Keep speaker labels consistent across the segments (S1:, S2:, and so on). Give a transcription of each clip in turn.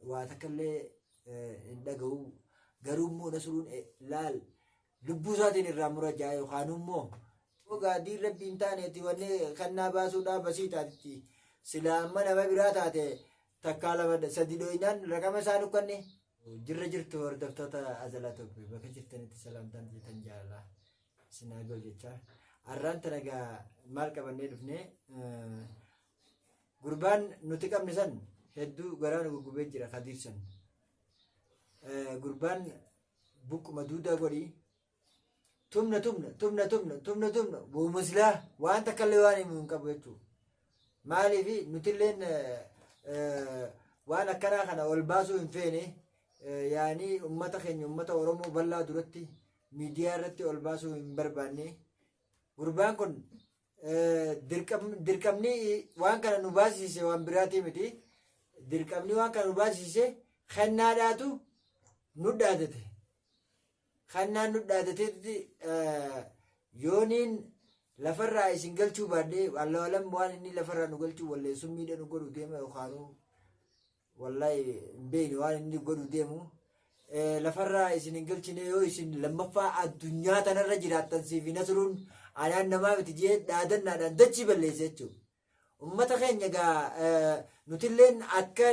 S1: waa takka illee hin dhaga'u. Garuu immoo Nasruun laal lubbuu isaatiin irraa mura jaa yookaan immoo gaadiin rabbii hin taaneeti wanni kannaa baasuudhaa basii taatitti silaa amma nama biraa taate takkaa lama sadi dhoynaan raqama isaa nukkanne. Jirra jirtu hordoftoota Azalaa Tooppi bakka jirtanitti salaamtaan jettan jaalalaa isin haa ga'u jechaa. Arraan tana gaa maal qabannee dhufnee gurbaan nuti qabne san hedduu garaa nu guggubee jira Kadiir san. Gurbaan buqquma duudaa godhi tumna tumna tumna tumna tumna tumna bu'uma silaa waan takka illee waan himu hin qabu jechuudha. Maaliif nutilleen waan akkanaa kana ol baasuu hin feene yaanii ummata keenya ummata Oromoo bal'aa duratti miidiyaa irratti ol baasuu hin barbaanne. Gurbaan kun dirqamni waan kana nu baasise waan biraatii miti. Dirqamni waan kana nu baasise kennaadhaatu nu dhaadate. Kennaan nu dhaadateetti yooniin lafarraa isin galchuu baadhee allaalam waan inni lafarraa nu galchuu wallee summiidha nu godhu deema yookaanuu wallahi hin beekne waan inni godhu deemu. Lafarraa isin hin galchine yoo isin lammaffaa addunyaa tanarra jiraattan siif hin asruun anaan namaa miti jee dhaadannaadhaan dachii balleessa jechuudha. Ummata keenya gaa nutilleen akka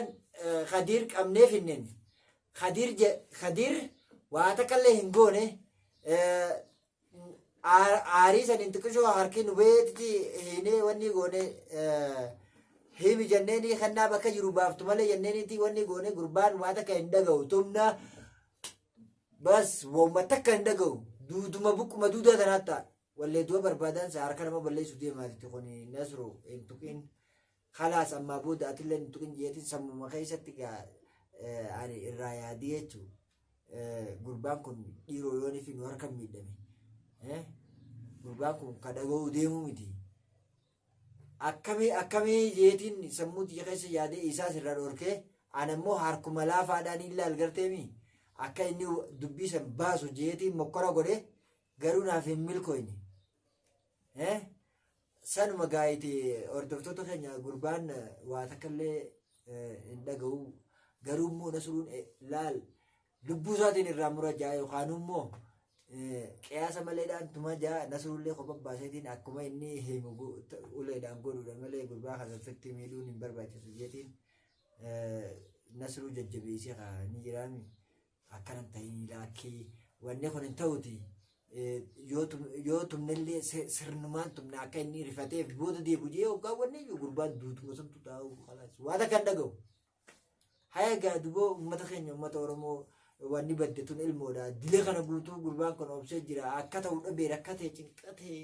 S1: Khadiir qabneef hinnen. Khadiir Khadiir waa takkallee hin goone aarii saniin xiqqishoo harki nu beetti hiinee wanni goone himi jenneeni kennaa bakka jiru baaftu malee jenneeniiti wanni goone gurbaan waa takka hin dhaga'u tumna bas woma takka hin dhaga'u duuduma buqquma duudaa tanaatti ta'a. Wallee du'a barbaadan sa harka nama balleessu deemaatitti kun Nasru hin tuqin kalaas ammaa booda atillee hin tuqin jeetiin sammuma keessatti gaa ani irraa yaadii jechuudha. Gurbaan kun dhiiroo yoon fi nu harka miidhame. Gurbaan kun ka dhaga'uu deemuu miti. Akkamii akkamii jeetiin sammuu tiyya keessa yaadee isaas irraa dhorkee ana immoo harkuma laafaadhaan hin laal garteemi akka inni dubbii san baasu jeetiin mokkora godhe garuu naaf hin milkooyne. Sanuma gaayiti hordoftoota keenya gurbaan waa takka illee hin dhaga'u garuu immoo Nasruun laal lubbuu isaatiin irraa mura jaa yookaan immoo qiyaasa maleedhaan tuma jaa Nasruullee kopha baaseetiin akkuma inni himu uleedhaan godhuudha malee gurbaa kana ofitti miidhuun hin barbaachisu jeetiin Nasruu jajjabeessee kaa ni jiraami. Akkana hin ta'in laakkii wanni kun hin ta'uti yoo tumnellee sirnumaan tumna akka inni rifateef booda deebi'u jee hoggaa wanni iyyuu gurbaan duutuma santu taa'u kalaas waan akka hin dhaga'u. Haya gaa duboo uummata keenya uummata Oromoo wanni badde tun ilmoodha. Dila kana guutuu gurbaan kun obsee jira akka ta'u dhabee rakkatee cinqatee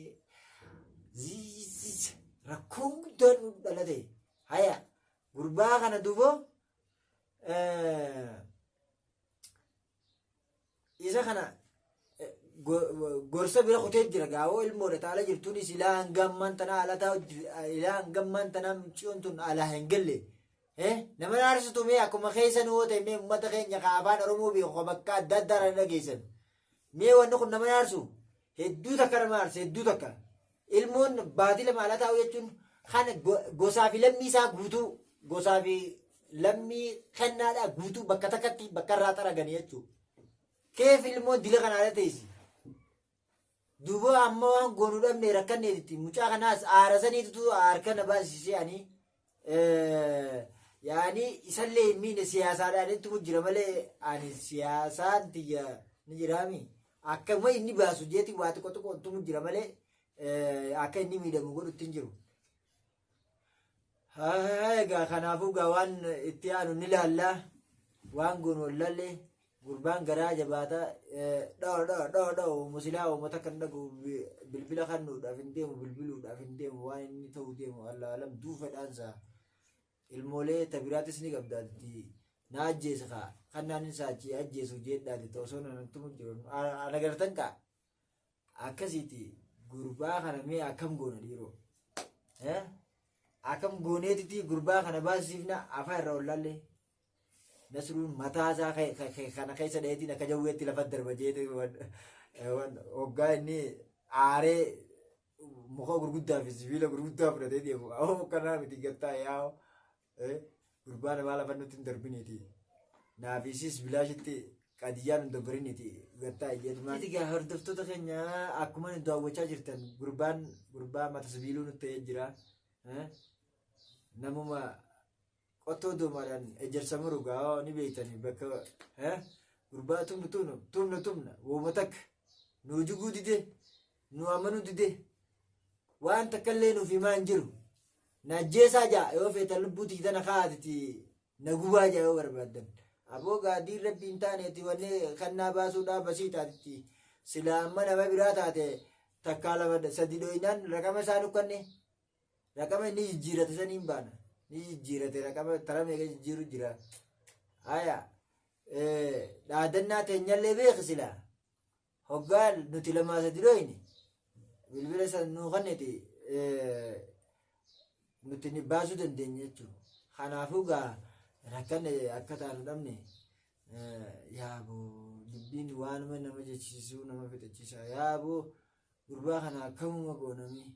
S1: ziiziz rakkoon guddaan nu dhalate. Haya gurbaa kana duboo isa kana gorsa bira kutee jira gaawoo ilmoodha taala jirtuunis ilaa hanga ammaan tanaa ala taa'u ilaa hanga ammaan tanaa mucciyoon tun alaa hin galle. Nama naarsitu mee akkuma keessa nu ta'e mee uummata keenya ka afaan Oromoo beeku ka bakka adda addaa irraa dhageessan. Mee wanni kun nama naarsu hedduu takka nama aarsa hedduu takka. Ilmoon baatii lama ala taa'u jechuun kan gosaa fi lammii isaa guutuu gosaa fi lammii kennaadhaa guutuu bakka takkatti bakka irraa xaraganii jechuudha. Keef ilmoon dila kana ala teessi. Duuba amma waan goonu dhabne rakkanneetitti mucaa kanaas aara saniitu harka na baasisee ani yaani isallee hin miine siyaasaadhaan itti jira malee ani siyaasaan tiyya ni jiraami. Akkuma inni baasu jeeti waa xiqqoo xiqqoo tumu jira malee akka inni miidhamu godhutti hin jiru. Egaa kanaafuu gaa waan itti aanu ni laalla waan goonu wallaalle gurbaan garaa jabaata dhoo dhoo dhoo dhoo musilaa uummata kan dhagu bilbila kennuudhaaf hin deemu bilbiluudhaaf hin deemu waan inni ta'uu deemu Allah alam duufadhaansaa ilmoolee tabiraatis ni qabdaatti na ajjeesa kaa kan naan isaa achi ajjeesu jeedhaati osoo nan tumu jiru ana gartan kaa akkasiiti gurbaa kana mee akkam goona dhiiroo akkam gooneetiti gurbaa kana baasifna afaan irra ollaallee Nasruun mataa isaa kana keessa dhaheetiin akka jawweetti lafa darba jeete hoggaa inni aaree muka gurguddaa fi sibiila gurguddaa fudhatee deemu awoo kanaa miti gattaa yaa'u gurbaa namaa lafa nutti hin darbiniiti. Naafiisis bilaashitti qadiyyaan hin doggoriniti gattaa ijjeetumaan. Itigaa hordoftoota keenya akkuma nu daawwachaa jirtan gurbaan gurbaa mata sibiiluu nutti ta'ee jira. Namuma qottoo doomaadhaan ejersa muru gaa ni beektani bakka gurbaa tumnu tumnu tumna tumna wooma takka nuu jiguu dide nu amanuu dide waan takka illee nuuf himaa hin jiru. Na ajjeesaa jaa yoo feetan lubbuu tiyya tana kaa'atiti na gubaa jaa yoo barbaaddan. Aboo gaadiin rabbi hin taaneeti wanni kannaa baasuudhaa basii taatitti silaa amma nama biraa taate takkaa lama sadi dhoynaan raqama isaa nukkanne raqama inni jijjiirate saniin baana ni jijjiirate raqama tara meeqa jijjiiru jira. Haya dhaadannaa teenyallee beeki silaa hoggaa nuti lamaa sadi dhoyne bilbila san nuu kanneti nuti ni baasuu dandeenya jechuudha. Kanaafuu gaa rakkanne akka taanu dhabne yaaboo dubbiin waanuma nama jechisiisuu nama fixachiisa. Yaaboo gurbaa kana akkamuma goonamee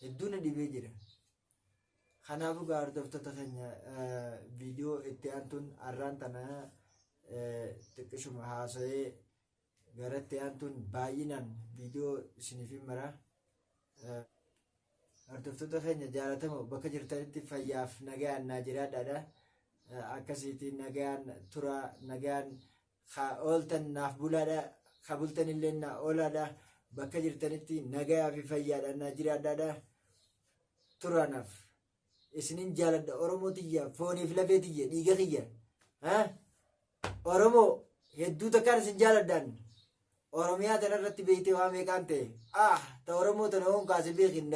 S1: hedduu na dhibee jira. Kanaafuu gaa hordoftoota keenya viidiyoo itti aantuun har'aan tana xiqqishuma haasa'ee gara itti aantuun baay'inaan viidiyoo isiniif hin mara. Hordoftoota keenya jaalatamoo bakka jirtanitti fayyaaf nagayaan naa jiraadhaadha. Akkasiitiin nagayaan turaa nagayaan ka ooltan naaf bulaadha ka bultan illee naa oolaadha. Bakka jirtanitti nagayaa fi fayyaadhaan naa jiraadhaadha. Turaa naaf. Isinin jaaladha Oromoo tiyya fooniif lafee tiyya dhiiga kiyya. Oromoo hedduu takkaan isin jaaladhaan. Oromiyaa tana irratti beektee waa meeqaan ta'e. Ah ta Oromoo tana hoon kaase beekin.